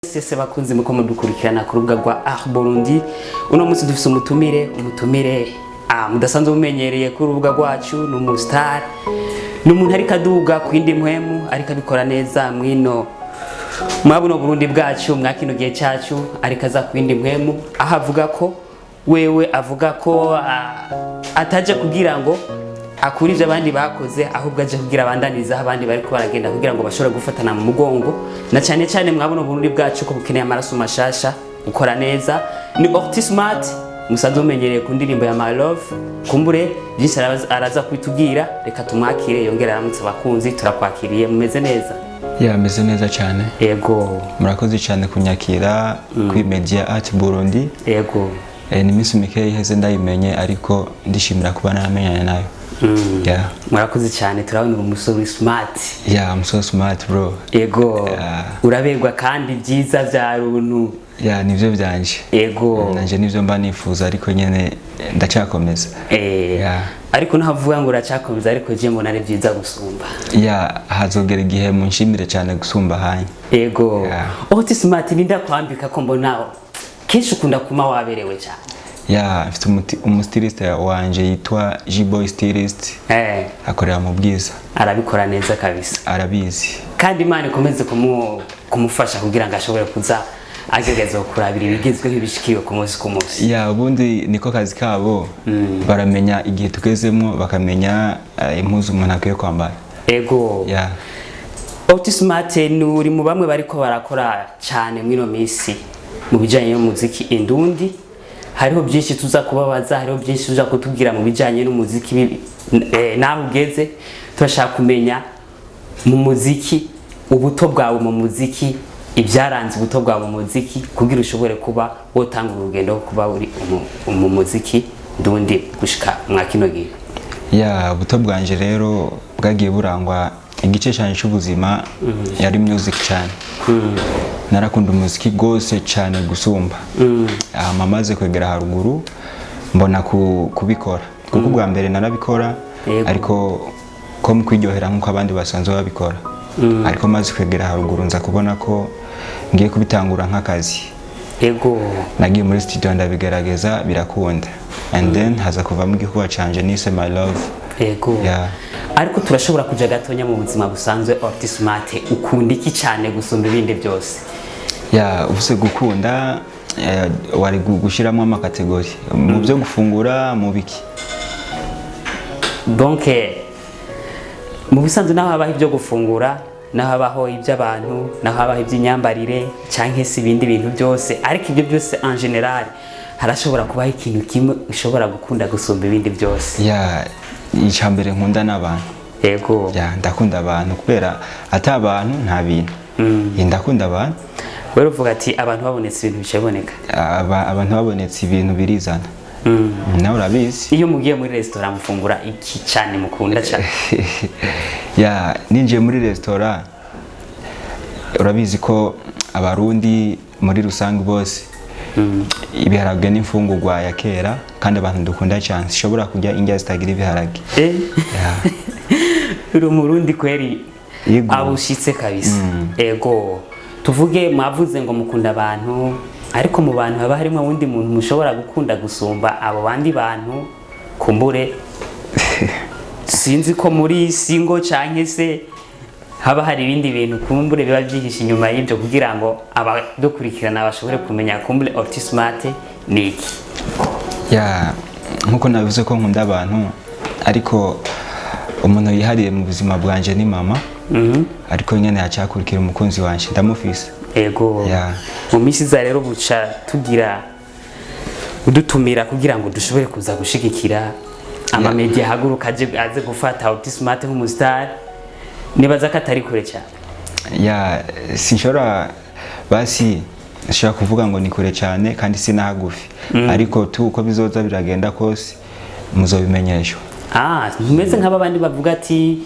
Sese bakunzi muko mudukurikirana ku rubuga rwa Art Burundi, uno munsi dufise umutumire mudasanzwe mumenyereye ku rubuga rwacu. Ni umustar, ni umuntu ariko aduga ku yindi mpwemu, ariko abikora neza mwino mwabuno Burundi bwacu, mwa kino gihe cyacu, ariko aza ku yindi mpwemu, aho avuga ko wewe avuga ko ataje kugira ngo akure ibyo abandi bakoze, ahubwo aje kugira abandanize aho abandi bariko baragenda, kugira ngo bashobore gufatana mu mugongo, na cyane cyane mwabona Burundi bwacu ko bukeneye amaraso mashasha gukora neza. Ni Orti Smart, musanzwe mumenyereye ku ndirimbo ya My Love. Kumbure byinshi araza kubitubwira. Reka tumwakire yongere aramutse abakunzi. Turakwakiriye, mumeze neza? Ya, meze neza cyane. Murakoze cyane kunyakira kuri Media Art Burundi. Ni iminsi mike iheze ndayimenye, ariko ndishimira kuba naramenyanye nayo. Yeah. Murakoze cyane. Turabona uri umusore uri smart. Yeah, I'm so smart, bro. Uraberwa kandi byiza bya runtu. Yeah, nivyo byanje. Nanje nivyo mba nifuza, ariko nyene ndacyakomeza. Ariko ntavuga ngo uracyakomeza, ariko je mbona ari byiza gusumba. Yeah, hazogera igihe munshimire cyane gusumba hanya. Orti Smart, ninda kwambika ko mbona kenshi ukunda kuma waberewe cyane? Yeah, mfite umustyliste wanje yitwa G-Boy Stylist. Akorera mu Bwiza. Arabikora neza kabisa. Arabizi. Kandi Imana ikomeze kumufasha kugira ngo ashobore kuza agerageza kurabira ibigezweho, ibishikiwe ku munsi ku munsi. Ya, ubundi niko kazi kabo, baramenya igihe tugezemo, bakamenya impuzu umuntu akwiye kwambara. Orti Smart, ni uri mu bamwe bariko barakora cyane mwino minsi mu bijyanye n'umuziki indundi. Hariho byinshi tuza kubabaza, hariho byinshi tuza kutubwira mu bijyanye n'umuziki naho ugeze. Turashaka kumenya mu muziki, ubuto bwawe mu muziki, ibyaranze ubuto bwawe mu muziki, kugira ushobore kuba wotanga urugendo rwo kuba uri mu muziki ndundi gushika mwa kino gihe. Ya, ubuto bwanje rero bwagiye burangwa, igice cyane cy'ubuzima yari music cyane. Narakunda umuziki rwose cyane gusumba. Hama maze kwegera haruguru mbona kubikora, kuko ubwa mbere narabikora ariko ko mu kwiryohera nk'uko abandi basanzwe babikora, ariko maze kwegera haruguru nza kubona ko ngiye kubitangura nk'akazi. Nagiye muri studio ndabigerageza, birakunda, and then haza kuvamo igikorwa canje nise My Love. Ariko turashobora kuja gatonya mu buzima busanzwe. Orti Smart, ukunda iki cyane gusumba ibindi byose? Ya, uvuze gukunda, wari gushyiramo amacatégories mu byo gufungura, mu biki? Donc mu bisanzwe, naho habaho ibyo gufungura, naho habaho iby'abantu, naho habaho iby'imyambarire cyangwa se ibindi bintu byose, ariko ibyo byose en général harashobora kubaho ikintu kimwe ushobora gukunda gusumba ibindi byose. Ya, icya mbere nkunda n'abantu. Ya, ndakunda abantu, kubera ati abantu nta bintu. Ndakunda abantu. Rero uvuga ati abantu babonetse ibintu bica biboneka. Abantu babonetse ibintu birizana, nawe urabizi. Iyo mugiye muri resitora mufungura iki cyane mukunda cyane? Ya, ninjiye muri resitora, urabizi ko Abarundi muri rusange bose ibiharage n'imfungurwa ya kera kandi abantu dukunda cyane. Sishobora kurya indya zitagira ibiharage. Ya. Uri Umurundi kweri. Yego. Abushitse kabisa. Ego, tuvuge mwavuze ngo mukunda abantu, ariko mu bantu haba harimo wundi muntu mushobora gukunda gusumba abo bandi bantu. Kumbure sinzi ko muri single canke se haba hari ibindi bintu kumbure biba byihishe inyuma y'ibyo, kugira ngo abadukurikirana bashobore kumenya kumbure Ortismart ni iki. Ya, nkuko nabivuze ko nkunda abantu, ariko umuntu yihariye mu buzima bwanje ni mama, ariko nyene hacakurikira umukunzi wanje, ndamufise. Mu minsi iza rero buca tugira udutumira kugira ngo dushobore kuza gushigikira amamedia ahaguruka aje aze gufata Ortismart nk'umustar. Nibaza ko atari kure cyane. Ya, sinshobora, basi nshobora kuvuga ngo ni kure cyane kandi sinahagufi, ariko tu uko bizoza biragenda kose muzobimenyeshwa. Ah, ntumeze nk'aba bandi bavuga ati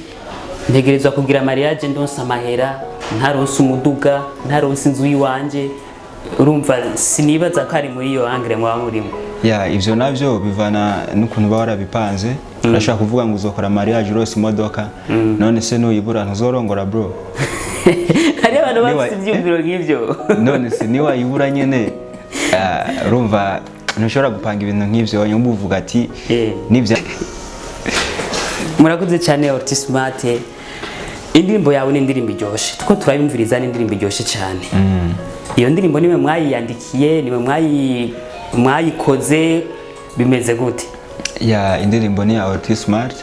ntegerezwa kugira mariage ndonse amahera, ntaronse umuduga, ntaronse inzu y'iwanje. Urumva sinibaza ko ari muri iyo angle mwaba murimo. Ya, ivyo navyo bivana n'ukuntu uba warabipanze. Urashobora kuvuga ngo uzokora mariage urose imodoka, none se nuyibura ntuzorongora, bro? Hariho abantu bafite ibyiyumviro nk'ibyo. None se niwayibura nyene, urumva ntushobora gupanga ibintu nk'ivyo, wanyuma uvuga ati nibya. Murakoze cyane, Orti Smart. Indirimbo yawe ni indirimbo iryoshe, tuko turayumviriza, ni indirimbo iryoshe cyane. Iyo ndirimbo niwe mwayiyandikiye, niwe mwayikoze, bimeze gute? Ya, indirimbo ni ya Orti Smart.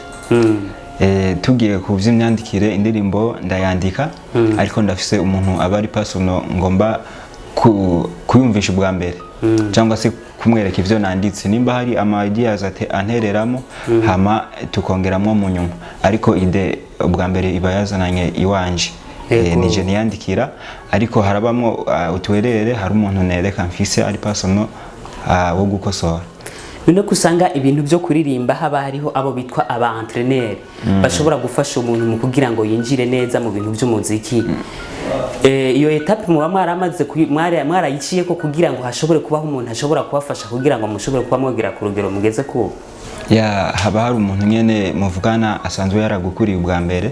Tugiye ku by'imyandikire, indirimbo ndayandika, ariko ndafise umuntu aba ari personal ngomba kuyumvisha ubwa mbere cyangwa se kumwereka ivyo nanditse, nimba hari ama ideas antereramo, hama tukongeramwo mu nyuma, ariko idée ubwa mbere iba yazananye iwanje. Nije niyandikira, ariko harabamwo utwerere, hari umuntu nereka mfise ari personal wo gukosora. None ko usanga ibintu byo kuririmba haba hariho abo bitwa aba entraîneur bashobora gufasha umuntu mu kugira ngo yinjire neza mu bintu by'umuziki, iyo étape muba mwaramaze mwarayiciye ko kugira ngo hashobore kubaho umuntu ashobora kubafasha kugira ngo mushobore kuba mwogera ku rugero mugeze ku? Ya, haba hari umuntu nyene muvugana asanzwe yaragukuriye ubwa mbere,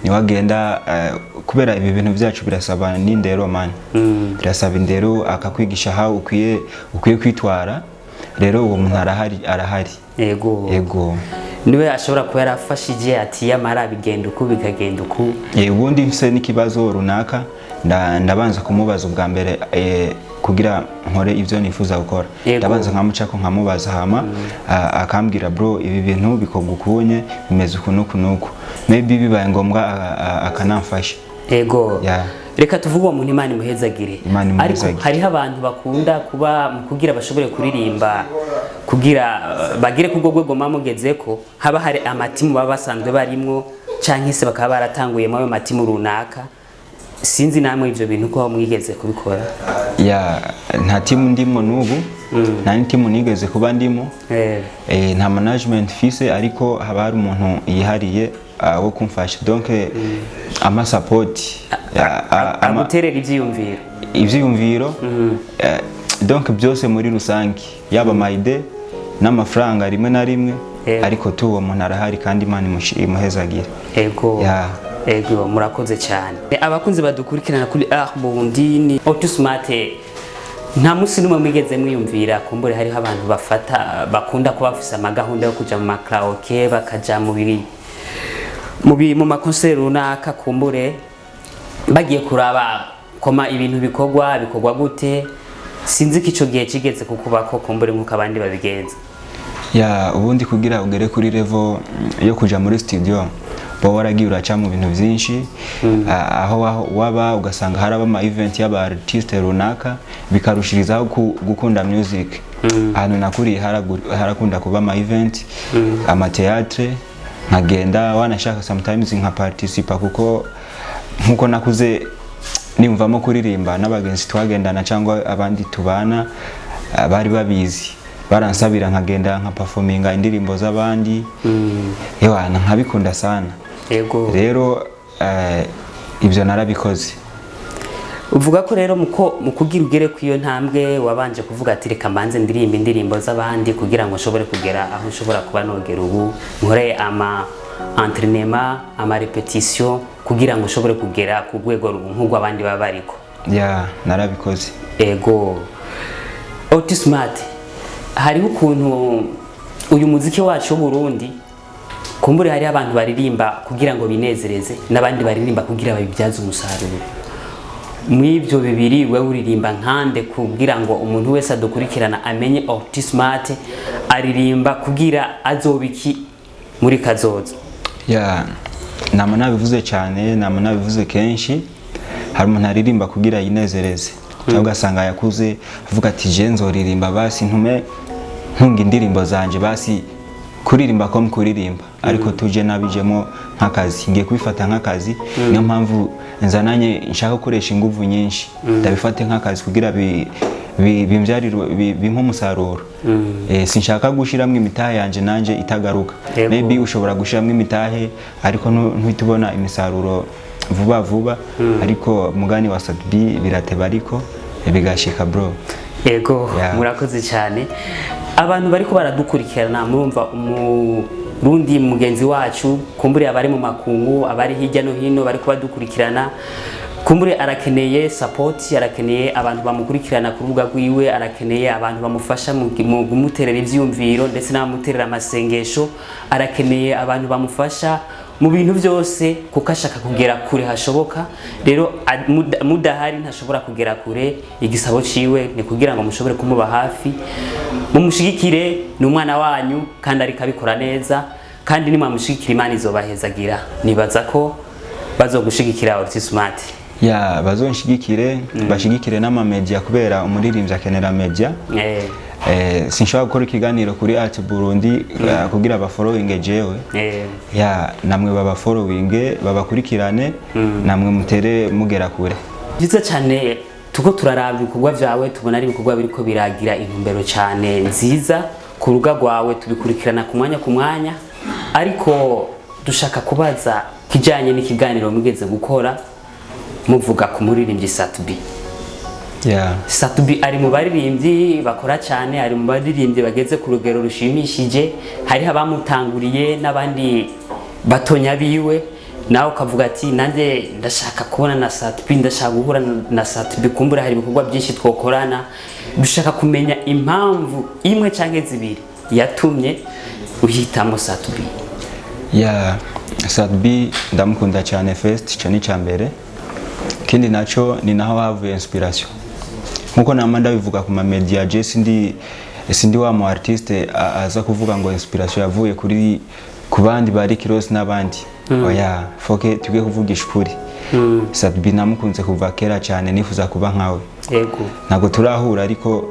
niwe agenda, kubera ibi bintu byacu birasaba n'indero man, birasaba indero, akakwigisha aho ukwiye kwitwara. Rero uwo muntu arahari, arahari. Yego. Yego. Niwe ashobora kuba yarafashije ati yamara bigenda uku, bikagenda uku. Ubundi mfise n'ikibazo runaka, ndabanza kumubaza ubwa mbere, kugira nkore ivyo nifuza gukora. Ndabanza nkamucako nkamubaza, hama akambwira: "Bro, ibi bintu bikorwa ukunye, bimeze uku n'uku n'uku." Maybe bibaye ngombwa akanamfasha. Yego. Yeah. Reka tuvuge uwo muntu Imana imuhezagire. Imana Ariko imuhezagire. hariho abantu bakunda kuba mu kugira bashobore kuririmba, kugira bagere ku rwego mugezeko, haba hari amatimu baba basanzwe barimwo canke se bakaba baratanguyemo ayo matimu runaka. Sinzi namwe ivyo bintu ko mwigeze kubikora. Ya, nta timu ndimo n'ubu, nta n'itimu nigeze kuba ndimo. Nta management mfise, ariko haba hari umuntu yihariye wo kumfasha, donc ama support. Aguterera ivyiyumviro. Ivyiyumviro, donc byose muri rusange, yaba ama idées n'amafaranga rimwe na rimwe. Ariko tu uwo muntu arahari kandi Imana imuhezagire. Ego. Ya. Ego, murakoze cyane. Abakunzi badukurikirana kuri Ah Burundi, ni Autismart. Nta munsi n'umwe mwigeze mwiyumvira kumbure hariho abantu bafata bakunda kuba bafise amagahunda yo kuja mu ma karaoke, bakaja mu ma concert runaka, kumbure bagiye kuraba koma ibintu bikorwa gute? Sinzi ko ico gihe kigeze kukubako, kumbure nk'uko abandi babigenza. Ya, ubundi kugira ugere kuri level yo kuja muri studio, uba waragiye uraca mu bintu byinshi. Aho waba ugasanga haraba ama event y'aba artiste runaka, bikarushirizaho gukunda music. Ahantu nakuriye harakunda kuba ama event, ama théâtre, nkagenda wanashaka sometimes nka participa, kuko nkuko nakuze nimvamo kuririmba, n'abagenzi twagendana cyangwa abandi tubana, bari babizi, baransabira nkagenda nka performinga indirimbo z'abandi. Ewana, nkabikunda sana. Rero ibyo narabikoze. Uvuga ko rero muko mu kugira ugere ku iyo ntambwe, wabanje kuvuga ati reka mbanze ndirimba indirimbo z'abandi kugira ngo nshobore kugera aho nshobora kuba nogera ubu, nkore ama entraînement, ama répétition, kugira ngo nshobore kugera ku rwego nk'urw'abandi baba bariko. Ya, narabikoze. Ego. Autismart, hariho ukuntu uyu muziki wacu w'Uburundi, kumbure hariho abantu baririmba kugira ngo binezereze n'abandi baririmba kugira babibyaze umusaruro. Mw'ibyo bibiri, wewe uririmba nkande, kugira ngo umuntu wese adukurikirana amenye Autismart aririmba kugira azobiki muri kazoza? Ya, nama nabivuze cyane, nama nabivuze kenshi. Hari umuntu aririmba kugira yinezereze, cyangwa ugasanga yakuze avuga ati je nzoririmba basi ntume ntunga indirimbo zanje, basi kuririmba ko kuririmba, ariko tuje nabijemo nk'akazi, ngiye kubifata nk'akazi. Niyo mpamvu nzananye nshaka gukoresha ingufu nyinshi, ndabifate nk'akazi kugira bimbyarire, bimpe umusaruro. Sinshaka gushyiramo imitahe yanje nanje itagaruka. Maybe ushobora gushyiramo imitahe ariko ntuhite ubona imisaruro vuba vuba, ariko mugani wa Sadbi birateba ariko bigashika, bro. Ego. Yeah. Murakoze cyane. Abantu bariko baradukurikirana, murumva umurundi mugenzi wacu, kumbure abari mu makungu, abari hirya no hino bariko badukurikirana. Kumbure arakeneye support, arakeneye abantu bamukurikirana ku rubuga rwiwe, arakeneye abantu bamufasha mu kumuterera ivyiyumviro ndetse n'abamuterera amasengesho, arakeneye abantu bamufasha mu bintu byose kuko ashaka kugera kure hashoboka. Rero mudahari ntashobora kugera kure. Igisabo ciwe ni kugira ngo mushobore kumuba hafi, mumushigikire. Ni umwana wanyu kandi ariko abikora neza, kandi nimwamushigikira Imana izobahezagira. Nibaza ko bazogushigikira, Orti Smart. Ya, bazonshigikire, bashigikire n'amamedia kubera umuririmbyi akenera media. Sinshobora gukora ikiganiro kuri Art Burundi kugira bafollowinge jewe. Ya, namwe babafollowinge, babakurikirane, namwe mutere mugera kure. Byiza cyane. Tuko turaraba ibikorwa byawe, tubona ari ibikorwa biriko biragira intumbero cyane nziza ku rubuga rwawe, tubikurikirana ku mwanya ku mwanya. Ariko dushaka kubaza kijyanye n'ikiganiro mugeze gukora muvuga ku muririmbyi Sat-B. Sat-B ari mu baririmbyi bakora cyane, ari mu baririmbyi bageze ku rugero rushimishije. Hariho abamutanguriye n'abandi batonya biwe. Nawe ukavuga ati: "Nanjye ndashaka kubona na Sat-B, ndashaka guhura na Sat-B, kumbura hari ibikorwa byinshi twokorana." Dushaka kumenya impamvu imwe cyangwa zibiri yatumye uhitamo Sat-B. Ya, Sat-B ndamukunda cyane first, icyo ni icya mbere. Ikindi naco ni naho havuye inspiration, nkuko nama ndabivuga ku ma media. Je sindi wa mu artiste aza kuvuga ngo inspiration yavuye kuri ku bandi ba Rick Ross n'abandi. Oya, foke tugiye kuvugisha ukuri, Sat-B namukunze kuva kera cyane, nifuza kuba nkawe. Ntabwo turahura, ariko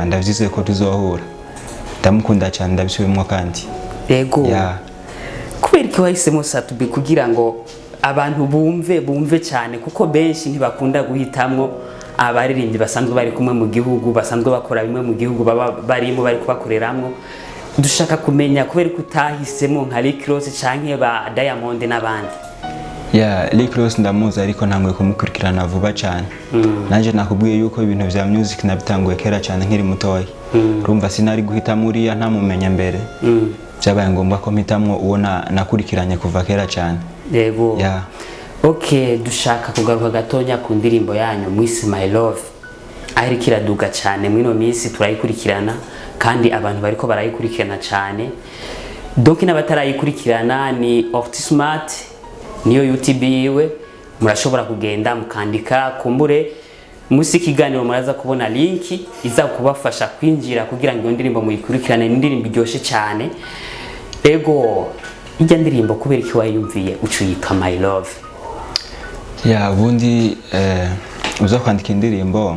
ndavyizeye ko tuzohura. Ndamukunda cyane, ndabisubiyemo kandi. Ya. Kubera iki wahisemo Sat-B? Kugira ngo abantu bumve cyane, kuko benshi ntibakunda guhitamwo abaririmbyi basanzwe bari kumwe mu gihugu, basanzwe bakora bimwe mu gihugu baba barimo, bari kubakoreramwo. Dushaka kumenya kubera ko utahisemo nka Rick Ross canke ba Diamond n'abandi. Ya, Rick Ross ndamuzi, ariko ntanguye kumukurikirana vuba cyane. Nanjye nakubwiye yuko ibintu vya music nabitanguye kera cyane nkiri mutoya. Urumva sinari guhitamo uriya ntamumenya mbere. Byabaye ngombwa ko mpitamwo uwo nakurikiranye kuva kera cyane. Ya. Okay, dushaka kugaruka gatonya ku ndirimbo yanyu mwise My Love, aho iriko iraduga cyane mwino minsi. Turayikurikirana kandi abantu bariko barayikurikirana cyane. Donc n'abatarayikurikirana, ni Ortismart, niyo YouTube yiwe. Murashobora kugenda mukandika, kumbure munsi y'ikiganiro muraza kubona link iza kubafasha kwinjira kugira ngo iyo ndirimbo muyikurikirane. Ni indirimbo iryoshe cyane. Ego, ijya ndirimbo kubera iki wayumviye uca uyitwa My Love? Ya, ubundi uza kwandika indirimbo,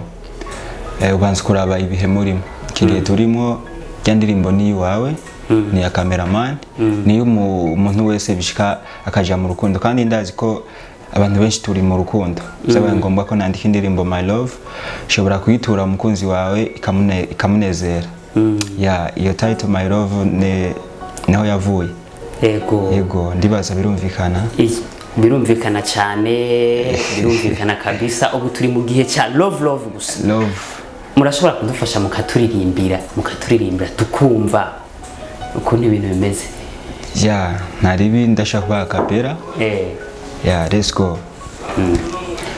ubanza kuraba ibihe murimo. Iki gihe turimo, rya ndirimbo ni iwawe, ni iya cameraman, ni umuntu wese bishika akaja mu rukundo, kandi ndazi ko abantu benshi turi mu rukundo. Byabaye ngombwa ko nandika indirimbo My Love, ushobora kuyitura umukunzi wawe ikamunezera. Ya, iyo title My Love niho yavuye. Yego, ndibaza birumvikana. Birumvikana cyane, birumvikana kabisa. Ubu turi mu gihe cya love, love gusa. Love. Murashobora kudufasha mukaturirimbira tukumva ukuntu ibintu bimeze? Ya, ntaribi, ndashaka kubaha kapera. Yeah, let's go.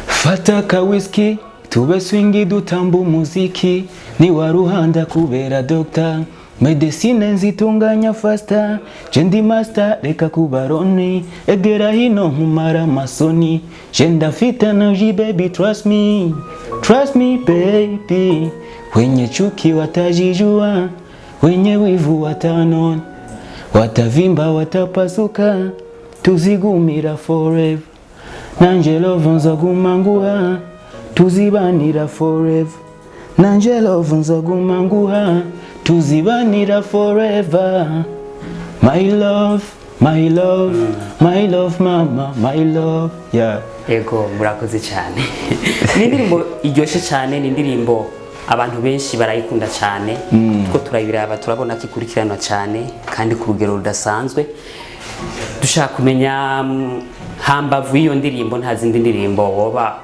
Fata ka whisky tube swingi, dutamba umuziki, ni waruhanda kubera doctor medecine nzitunganya faster. Je ndi master, reka kubaroni, egera hino nkumara amasoni. Je ndafite energy, baby, trust me, trust me baby. Wenye chuki watajijua, wenye wivu watanona, watavimba, watapasuka, tuzigumira forever. Nanje love nzoguma nguha, tuzibanira forever. Nanje love nzoguma nguha, tuzibanira forever. My love, my love, my love, mama, my love, yeah. Ego, murakoze cyane. Ni indirimbo iryoshye cyane, ni indirimbo abantu benshi barayikunda cyane. Two turayiraba, turabona ko ikurikiranwa cyane kandi ku rugero rudasanzwe. Dushaka kumenya, hambavu y'iyo ndirimbo, nta zindi ndirimbo woba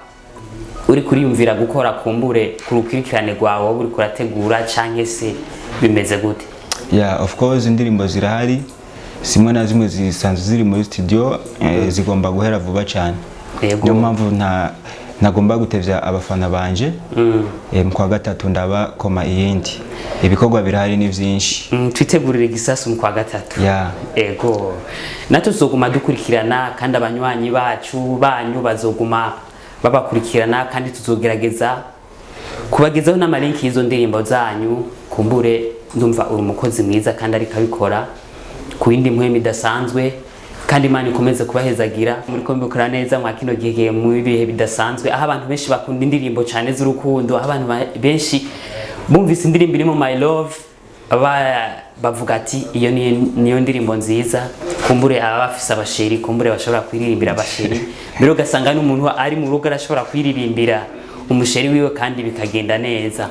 uri kuriyumvira gukora, kumbure ku rukurikirane rwawe woba uri kurategura, canke se bimeze gute? Yeah, of course, indirimbo zirahari, zimwe na zimwe zisanzwe ziri muri studio, zigomba guhera vuba cyane. Niyo mpamvu nta ntagomba gutevya abafana banje. Mu kwa gatatu ndabakoma iyindi, ibikorwa birahari ni vyinshi. Twitegurire igisasu mu kwa gatatu. Ya. Ego, natwe tuzoguma dukurikirana, kandi abanywanyi bacu banyu bazoguma babakurikirana, kandi tuzogerageza kubagezaho n'amalinki y'izo ndirimbo zanyu. Kumbure ndumva uri umukozi mwiza kandi ariko abikora ku yindi mpwemu idasanzwe, kandi Imana ikomeze kubahezagira muri ko mubikora neza mwa kino gihe, mu bihe bidasanzwe, aho abantu benshi bakunda indirimbo cyane z'urukundo, aho abantu benshi bumvise indirimbo irimo "My Love" bavuga ati iyo niyo ndirimbo nziza. Kumbure aba bafise abasheri, kumbure bashobora kwiririmbira abasheri mbere, ugasanga n'umuntu ari mu rugo arashobora kwiririmbira umusheri wiwe kandi bikagenda neza.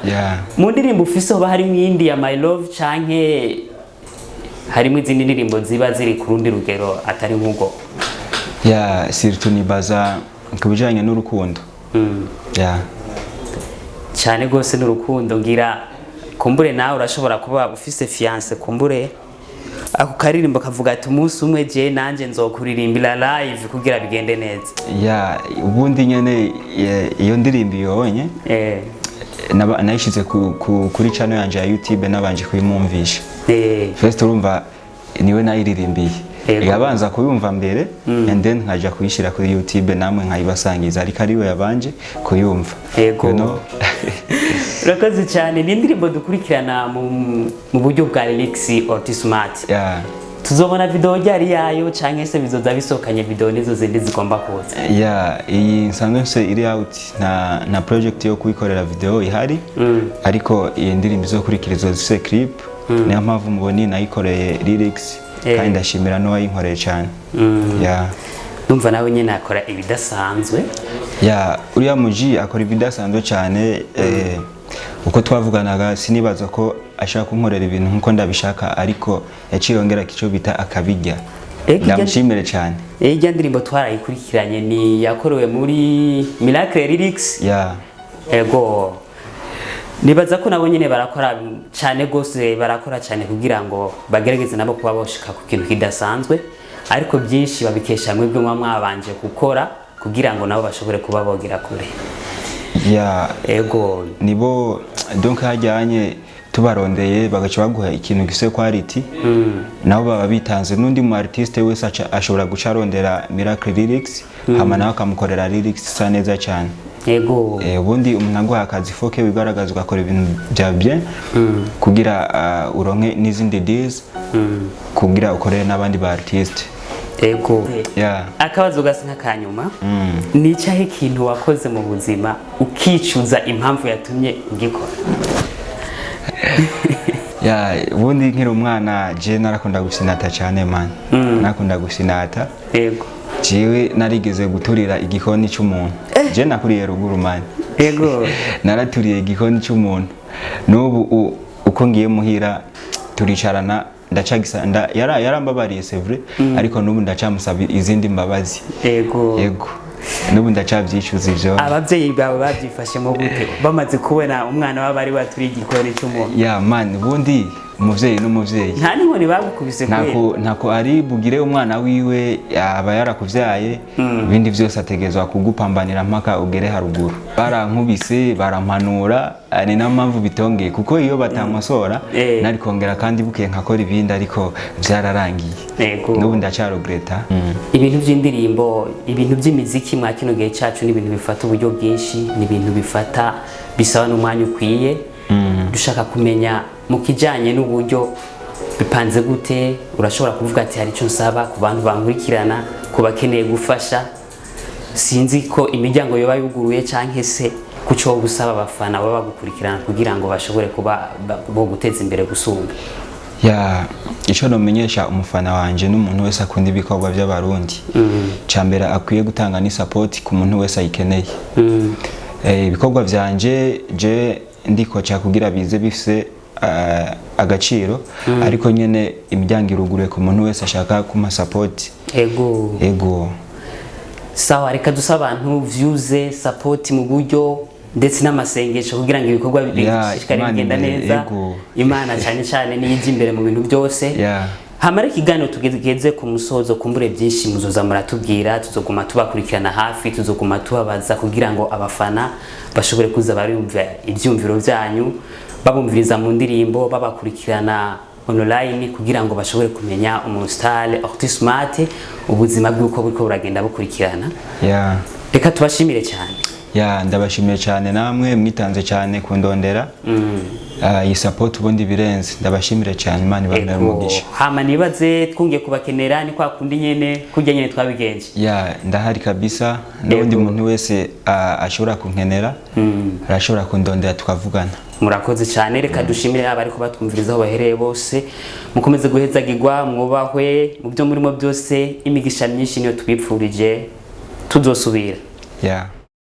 Mu ndirimbo ufise hoba harimo iyindi ya "My Love", canke harimo izindi ndirimbo ziba ziri ku rundi rugero atari nk'ubwo? Ya, surtout nibaza ku bijanye n'urukundo. Ya. Cyane rwose n'urukundo. Ngira kumbure nawe urashobora kuba ufise fiancé, kumbure ako karirimbo kavuga ati umunsi umwe je nanje nzokuririmbira live kugira bigende neza. Ya, ubundi nyene iyo ndirimbo iyonye nayishize kuri channel yanje ya YouTube, nabanje kuyimwumvisha. First urumva niwe nayiririmbiye. Yabanza kuyumva mbere and then nkaja kuyishira kuri YouTube, namwe nkayibasangiza, ariko ariwe yabanje kuyumva. You know? Urakoze cyane. Ni indirimbo dukurikirana mu buryo bwa lyrics Ortismart. Tuzobona video ryari yayo, canke se bizoza bisohokanye video nizo zindi zigomba kuza? Ya, iyi nsanzwe mfise iri out, nta project yo kuyikorera video ihari, ariko iyi ndirimbo izokurikira izoza ifise clip. Niyo mpamvu mubona nayikoreye lyrics. Kandi ndashimira n'uwayinkoreye cyane. Ya. Ndumva nawe nyine akora ibidasanzwe. Ya, uriya muji akora ibidasanzwe cyane. Uko twavuganaga sinibaza ko ashaka kunkorera ibintu nkuko ndabishaka, ariko yaciye yongera icyo bita akabirya. Ndamushimire cyane. Irya ndirimbo twarayikurikiranye, ni yakorewe muri Miracle Lyrics. Ya. Ego, nibaza ko nabo nyine barakora cyane rwose, barakora cyane kugira ngo bagerageze nabo kuba boshika ku kintu kidasanzwe, ariko byinshi babikesha mwebwe muba mwabanje gukora kugira ngo nabo bashobore kuba bogera kure. Ya. Ego. Nibo, donc hajyanye tubarondeye bagaca baguha ikintu gifise quality, nabo baba bitanze. N'undi mu artiste wese ashobora guca arondera Miracle Lyrics, hama nawe akamukorera lyrics isa neza cyane. Ubundi umuntu aguha akazi, faut que wigaragaza ugakora ibintu bya bien kugira uronke n'izindi deals, kugira ukorere n'abandi ba artiste. Yeah. Akabazo gasa nk'akanyuma: ni icyahe kintu wakoze mu buzima ukicuza impamvu yatumye ugikora? Ya, ubundi nkiri umwana je narakunda gusinata cyane, man, narakunda gusinata. Jewe narigeze guturira igikoni cy'umuntu. Je nakuriye ruguru, man. Naraturiye igikoni cy'umuntu. N'ubu uko ngiye muhira turicarana, ndacagisa yarambabariye, c'est vrai, ariko n'ubu ndacamusaba izindi mbabazi. Yego, n'ubu ndacabyicuza ivyo. Ababyeyi bawe babyifashemo gute bamaze kubona umwana wabo ari waturiye igikoni cy'umuntu? Ya man, ubundi umuvyeyi n'umuvyeyi. Nta n'inkoni bagukubise kubera? Ntako ari bugire umwana wiwe, aba yarakuvyaye, ibindi byose ategerezwa kugupambanira mpaka ugere haruguru. Barankubise, barampanura, ni nayo mpamvu bitongeye, kuko iyo batankosora nari kongera kandi bukeye nkakora ibindi, ariko byararangiye. N'ubu ndacyaregretta. Ibintu by'indirimbo, ibintu by'imiziki mwa kino gihe cyacu ni ibintu bifata uburyo bwinshi, ni ibintu bifata bisaba n'umwanya ukwiye. Dushaka kumenya mu kijyanye n'uburyo bipanze gute. Urashobora kuvuga ati hari icyo nsaba ku bantu bankurikirana, ku bakeneye gufasha. Sinzi ko imiryango yoba yuguruye, cyangwa se kuco gusaba abafana baba bagukurikirana kugira ngo bashobore kuba bo guteza imbere gusumba. Ya, icyo nomenyesha umufana wanje n'umuntu wese akunda ibikorwa by'Abarundi, cya mbere akwiye gutanga ni support ku muntu wese ayikeneye. Ibikorwa vyanje je ndikoca kugira bize bifise agaciro, ariko nyene imiryango iruguruye ku muntu wese ashaka kumpa support. Ego. Sawa, reka dusa abantu views, support mu buryo ndetse n'amasengesho kugira ngo ibikorwa Ya, bishishikare Imana bigenda imbere, neza. Ego. Imana cyane cyane niyo ijya imbere mu bintu byose. Hamara ikiganiro tugeze ku musozo, kumbure byinshi muzoza muratubwira, tuzoguma tubakurikirana hafi, tuzoguma tubabaza kugira ngo abafana bashobore kuza barumva ibyumviro byanyu, babumviriza mu ndirimbo, babakurikirana online kugira ngo bashobore kumenya umustar Orti Smart, ubuzima bw'uko buriko buragenda bukurikirana. Reka tubashimire cyane. Ya, ndabashimiye cyane namwe mwitanze cyane kundondera. Iyi support ubundi birenze, ndabashimire cyane, Imana ibamere umugisha. Hama nibaze twongeye kubakenera ni kwa kundi nyene, kurya nyene twabigenje. Ya, ndahari kabisa, n'undi muntu wese ashobora kunkenera arashobora kundondera tukavugana. Murakoze cyane. Reka dushimire abari kubatwumviriza aho bahereye bose. Mukomeze guhezagirwa, mwubahwe mu byo murimo byose. Imigisha myinshi niyo tubipfurije, tuzosubira. Ya.